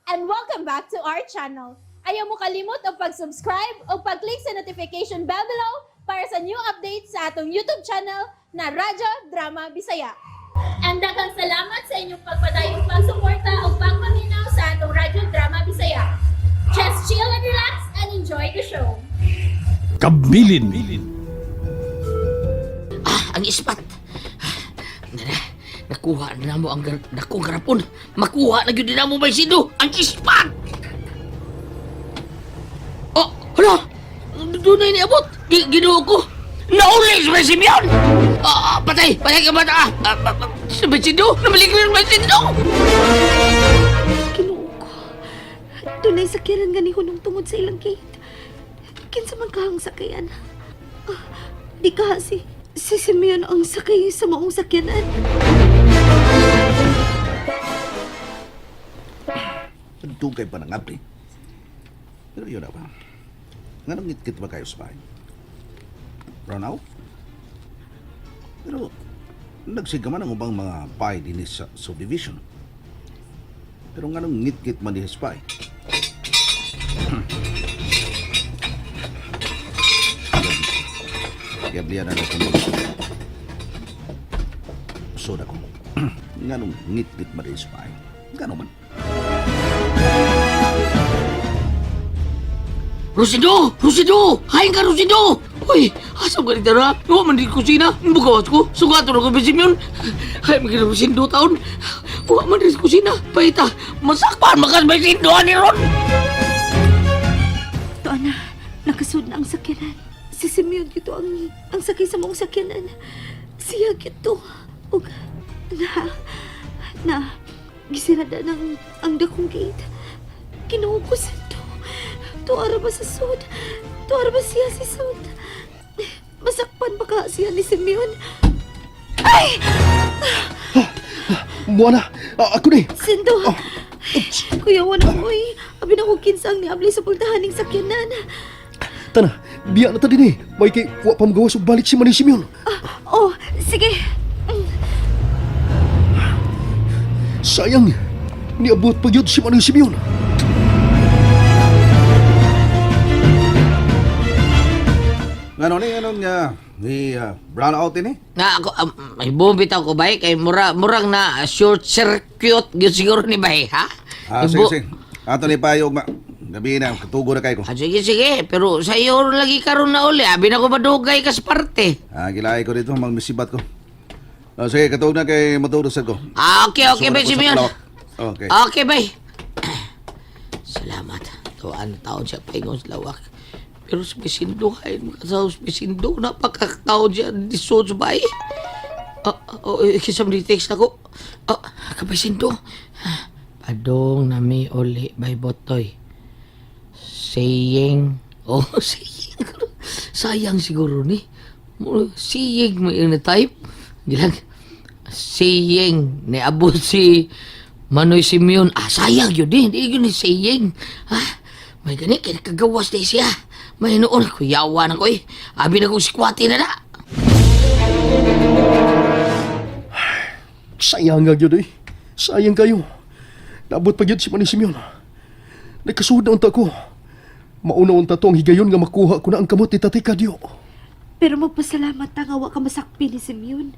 And welcome back to our channel. Ayaw mo kalimot og pag-subscribe o pag-click sa notification bell below para sa new updates sa atong YouTube channel na Radyo Drama Bisaya. And daghang salamat sa inyong pagpadayong pagsuporta o pagpaminaw sa atong Radyo Drama Bisaya. Just chill and relax and enjoy the show. Kabilin. Ah, ang ispat. Na, na, nakuha na mo ang dakong garapon. Makuha na gyud na mo may sindo ang ispat. Oh, hala. Doon na niabot. Ginoo ko. Nauli si Simeon. Ah, ah, patay, patay ka bata. Ah, ah, ah, ah, si Sindo, nabalik na may sindo. Ginoo ko. Dunay sakyanan nga nihunong tungod sa ilang gate. Kinsa man kahang sakayan. Ah, di ka si Simeon ang sakay sa maong sakyanan. Dugay pa ng abli. Pero yun na ba? Nga nang ngit ba kayo sa bahay? Brown out? Pero nagsiga man ang ubang mga bahay din sa subdivision. Pero nga nang ngit-ngit man din sa bahay. Gablian na lang kung Soda ko. Nga nung ngit-ngit man din sa bahay. Nga man. Rosindo! Rosindo! Hain ka, Rosindo! Uy, asa ka dito na? Wa man di kusina. Bukawas ko. Sugato na ko ba Simeon? Hay, maging Rosindo taon. Wa man di kusina. Paita, masakpan makas may sindo ani ron. To ana, nakasud na ang sakyanan. Si Simeon gito ang sakay sa maong sakyanan. Siya gito. Ug na na gisirada ng ang dakong gate. Ginoo ko sa to. Tuara ba sa sud? Tuara ba siya si sud? Masakpan ba ka siya ni Simeon? Buwana, ah, ako ni. Sindo! Kuya, wala ko eh. Abi na ko kinsang niabli sa pultahan ng sakyanan. Tana, biya na ta din eh. May kay wa pa magawas og balik si Manny Simeon. Oh, sige. Sayang, niabot pa gyud si Manny Simeon. Ngano ni anong ni brown out ini? Na ako, may bumibitaw ko bay kay mura murang na short circuit gyud siguro ni bay, ha? Ah, sige, sige. Ato ni payo ma. Gabi na, katugo na kayo ko. Ah, sige, sige. Pero sa iyo lagi karon na uli. Abi na ko madugay ka sa parte. Ah, gilay ko dito, magmisibat ko. Ah, sige, katuog na kay matulog sa ko. Ah, okay, okay, Sulat bay, ko sa Simeon. Kalawak. Okay. Okay, bay. Salamat. Tuwan na taon siya paingon sa lawak. Pero sa Bisindo, ay sa Bisindo, napakataon siya disod sa bay. Ah, ah, oh, eh, kisam di text ako. Ah, kabisindo. Padong nami uli bay botoy. Saying. Oh, saying. Sayang siguro ni. Saying mo yung type. Gilang. Saying. Niabot si Manoy Simeon. Ah, sayang yun eh. Hindi yun ni saying. Ah, may gani, kaya kagawas na siya. May noon, kuyawa na ko eh. Abi na kong sikwati na na. Sayang nga gyud eh. Sayang kayo. Naabot pa gyud si Manny Simeon. Nagkasuod na unta ko. Mauna unta to ang higayon nga makuha ko na ang kamot ni Tatay Kadyo. Pero magpasalamat ta nga wa ka masakpi ni Simeon.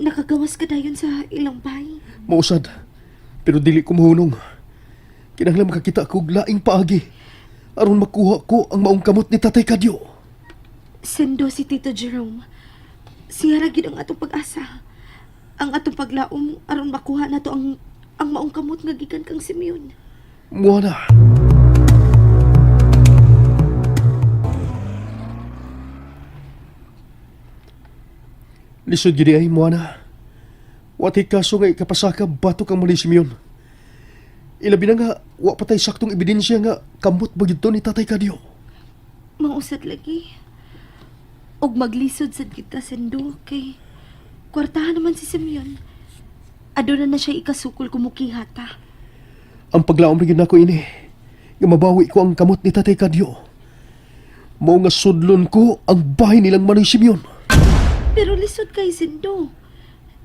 Nakagawas ka dayon sa ilang bahay. Mausad. Pero dili ko mahunong. Kinahanglan makakita ko og laing paagi aron makuha ko ang maong kamot ni Tatay Kadyo. Sendo si Tito Jerome. Siya ra gid ang atong pag-asa. Ang atong paglaom aron makuha nato ang maong kamot nga gikan kang Simeon. Muana. Lisod gid ay Moana. Watay kaso nga ikapasaka batok ang mali Simeon. Ilabi na nga, wa patay saktong ebidensya nga kamot ba gyud to ni Tatay Kadyo. Mausad lagi. Og maglisod sad kita sendo kay kwartahan naman si Simeon. Aduna na siya ikasukol kumukiha ta. Ang paglaom ra gyud nako ini nga mabawi ko ang kamot ni Tatay Kadyo. Mao nga sudlon ko ang bahay nilang Manoy Simeon. Pero lisod kay Sendo.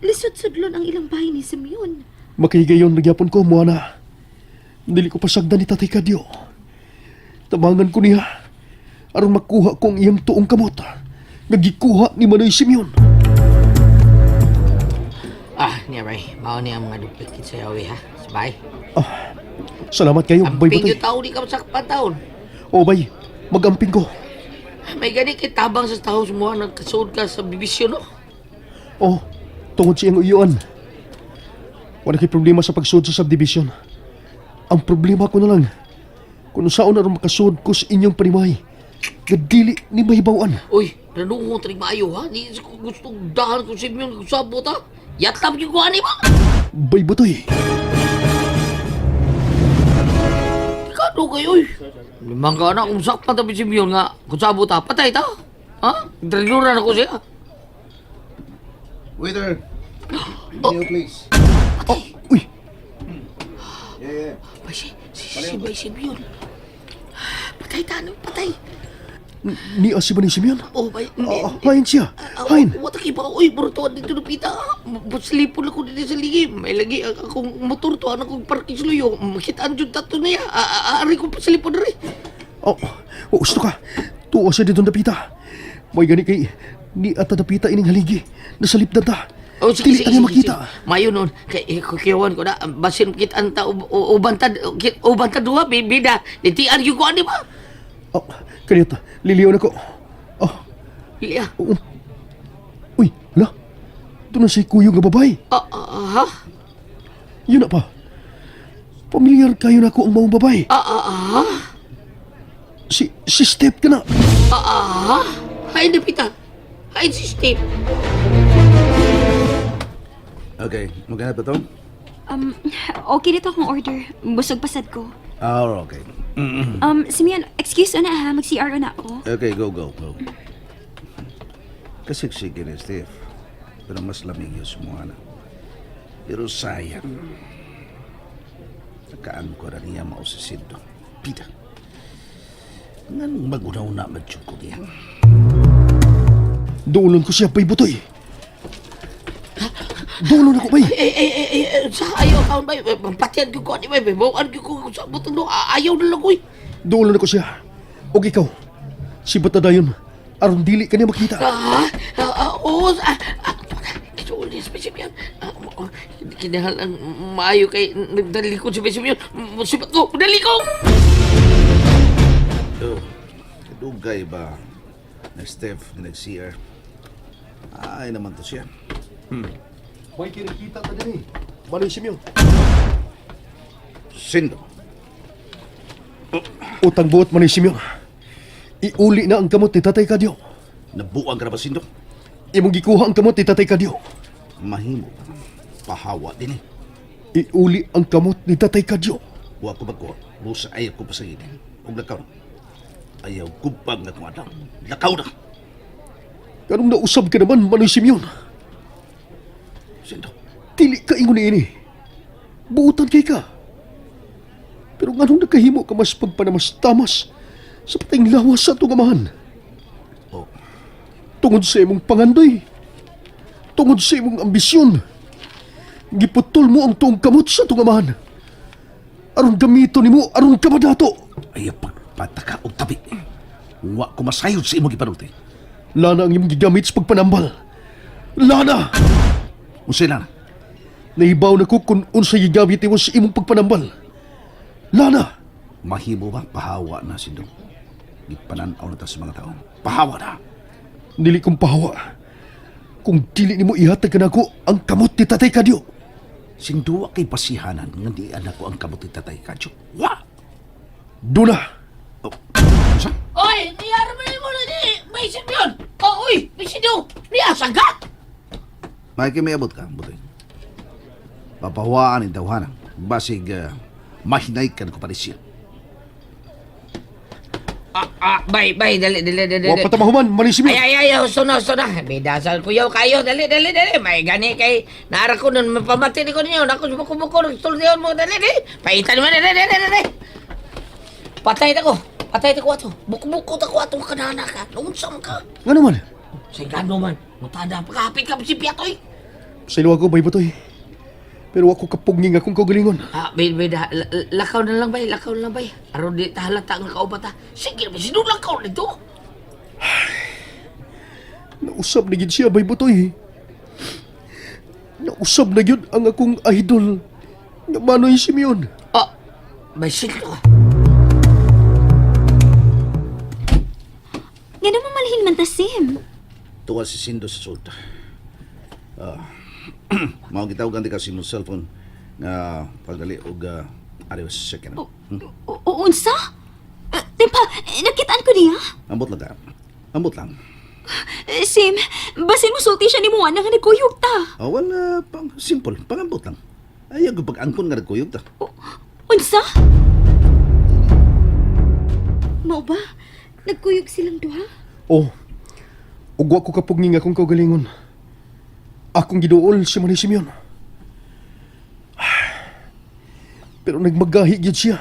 Lisod sudlon ang ilang bahay ni Simeon. Makahigayon nagyapon ko, Moana. Dili ko pasagdan ni Tatay Kadyo. Tabangan ko niya aron makuha ko ang iyang tuong kamot. Nagikuha ni Manoy Simeon. Ah, niya bay. Mao niya ang mga duplicate sa yawi ha. Sabay. Salamat kayo, bay Amping Butoy. yung tao di ka masakpan taon. O bay, magamping ko. May gani kay tabang sa tao sumuha nagkasuod ka sa bibisyon no. Oh, tungod sa iyang uyuan. Wala kay problema sa pagsuod sa subdivision. Ang problema ko na lang, kung saan aron makasuod ko sa inyong panimay, nga dili ni mahibawan. Uy, nanungo tanig maayo ha. Di ko gusto dahan ko sa inyo sabot ha. Yatlap yung kuha ni ba? Bay Butoy, Kano kayo uy? Limang ka na kung sakpan tabi si Mion nga kung sabot ha, patay ta. Ha? Driluran ako siya. Waiter! Video, please. Oh, uy, Yeah, yeah. Bay si Bay si Mion. Patay ta, ano? Patay. niya si Manoy Simeon. Oh, bay. Ah, hain siya, hain. Wata kay ba? Uy, bruto dito lupita. Slipon ako dito sa ligi. May lagi ang akong motor to, anak kong parking sa luyo. Makitaan dyan tato niya. Ari ko pa slipon rin. Oh, oh, gusto ka. Tuwa siya dito napita. May gani kay ni ata napita ining haligi. Nasalipdan ta. Oh, sige, Dili sige, ta niya sige, makita. sige. Mayo nun, kay eh, kukiyawan ko na, basin kita ang ta, uban ta, uban ta duha, bibida. Nitian yung kuan, di ba? Oh, kaniyot, liliw na ko. Oh, Liya. oo. Uy, hala. Ito na si kuyo nga babae. Ah, ah, ha? Yun na pa. Pamilyar kayo na ako ang maong babae. Ah, ah, ah, Si Step ka na. ah, ah, Hay, napita. Hay, si Steve. Okay, maghanap ba to? Okay dito akong order. Busog pasad ko. Ah, okay. Simeon, excuse na ha, mag-CR na ako. Okay, go, go, go. Kasiksik ni Steve. Pero mas lamig yung sumuha na. Pero sayang. Nakaan ko na niya mausisindo. Pita. Nganong magunaw na madyong ko niya? Duulon ko siya, bay butoy. Duulon ako, bay. Eh, eh, eh, eh, eh, sa ayaw taon ba? Patian ko ko, di ba? Bawaan ko ko sa butong no. Ayaw na lang ko eh. Duulon ako siya. Og ikaw, si Batadayon, aron dili ka niya makita. Ah, ah, ah, oo, ah, ah, kisuulis pa siya. Ah, oh, kinahalang maayo kay nagdalikod si Simeon. Sipat ko, dali ko! Oh, kadugay ba na Steph na nag-CR? Ay naman to siya. May kirikita ta din eh. Manoy Simeon. Sindo. Utang buot Manoy Simeon. Iuli na ang kamot ni Tatay Kadyo. Nabuang ka na ba, Sindo? Imong gikuha ang kamot ni Tatay Kadyo. Mahimo. Pahawa din eh. Iuli ang kamot ni Tatay Kadyo. Wa ko magkuha. Busa ayaw ko pasagin. Ug lakaw na. Ayaw kubang nga kung adlaw. Lakaw na. Kanong nausab ka naman, Manoy Simeon. Sindo. Dili ka ingon niini. Buutan kay ka. Pero nganong nakahimo ka mas pagpanamas-tamas sa patayng lawas sa atong amahan? Oh, Tungod sa imong pangandoy. Tungod sa imong ambisyon. Giputol mo ang tuong kamot sa atong amahan. Aron gamito nimo, aron kamadato. ayaw pagpataka og tabi. Wa ko masayod sa imong gipanulti. Lana ang imong gigamit sa pagpanambal. Lana! Unsay na? Nahibaw na ko kung unsay gigamit nimo sa imong pagpanambal. Lana! Mahimo ba? Pahawa na, Sindo. Gipanan-aw na ta sa mga tao. Pahawa na. Dili kong pahawa. Kung dili nimo ihatag kanako ang kamot ni Tatay Kadyo. Sindo wa kay pasihanan nga di anak ko ang kamot ni Tatay Kadyo. Wa! Duna! Oh, unsa? Oy, niyara mo mo na di! May Simeon! Oh, uy, may Simeon! Niya, saga! Mikey, may abot ka, butoy. Papahawaan ang tawhana. Basig, mahinay ka na ko pa siya. Ah, ah, bay, bay, dali, dali, dali. Wa pa ta mahuman, Manoy Simeon. Ay, ay, ay, husto na, husto na. May dasal kuyaw kayo. Dali, dali, dali. May gani kay naara ko nun, mapamati ni ko ninyo. Naku, sumukubuko, nagstuldiyon mo. Dali, dali. Paitan mo, dali, dali, dali, dali. Patay na ko. Patay na ko ato. Buko-buko ta ko ato kanana ka. Nunsam ka. Nga naman, Sa gano man. Mutada, pagkahapit ka si Piatoy. sa iluwa ko, bay butoy. Pero ako kapugning akong kaugalingon. Ah, bay, bay, da, lakaw na lang, bay, lakaw na lang, bay. Aron di ta halata ang kaupa ta. Sige, bay, sino lakaw nito? Nausab na gyud siya, bay butoy. Nausab na gyud ang akong idol nga Manoy Simeon. Oh, bay, sino ka? Nga naman malhin man ta, Sim. Tuwa si Sindo sa sud. Ah, mao gitawag ka sa imong cellphone nga pagdali og ariw sa second. Unsa? Timpa, nakitaan ko niya. Ambot lang ka. Ambot lang. Sim, basin mo sulti siya ni Moana nga nagkuyog ta. Oh, well, pang, simple. Pangambot lang. Ayaw ko pag-angkon nga nagkuyog ta. Unsa? Mao ba? Nagkuyog silang duha? Oh, ug wa ko kapugning akong kaugalingon. Akong giduol si Manoy Simeon. Pero nagmagahi gyud siya.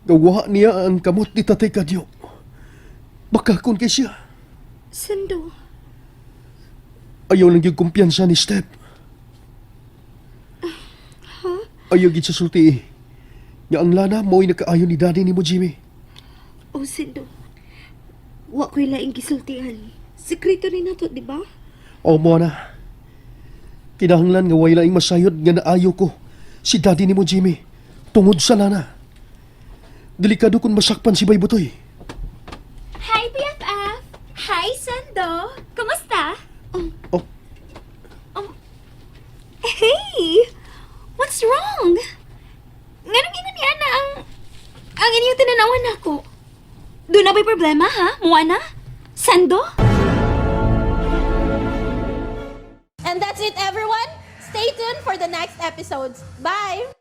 Gawa niya ang kamot ni Tatay Kadyo. Baka kun kay siya. Sando. Ayaw lang yung kumpiyansa ni Step. Ayaw gid sa sulti. Nga ang lana mo'y nakaayon ni daddy ni mo, Jimmy. Oh, Sendo. Wa ko'y laing gisultihan. Sekreto ni nato, di ba? O mo na. Kinahanglan nga way laing masayod nga naayo ko si daddy ni mo, Jimmy. Tungod sa lana. Delikado kung masakpan si Bay Butoy. Hi, BFF! Hi, Sando! Kumusta? Oh, Hey! What's wrong? Nganong ingon niya na ang inyong tinanawan nako? Doon na ba'y problema, ha? Moana? Sando? And that's it, everyone! Stay tuned for the next episodes. Bye!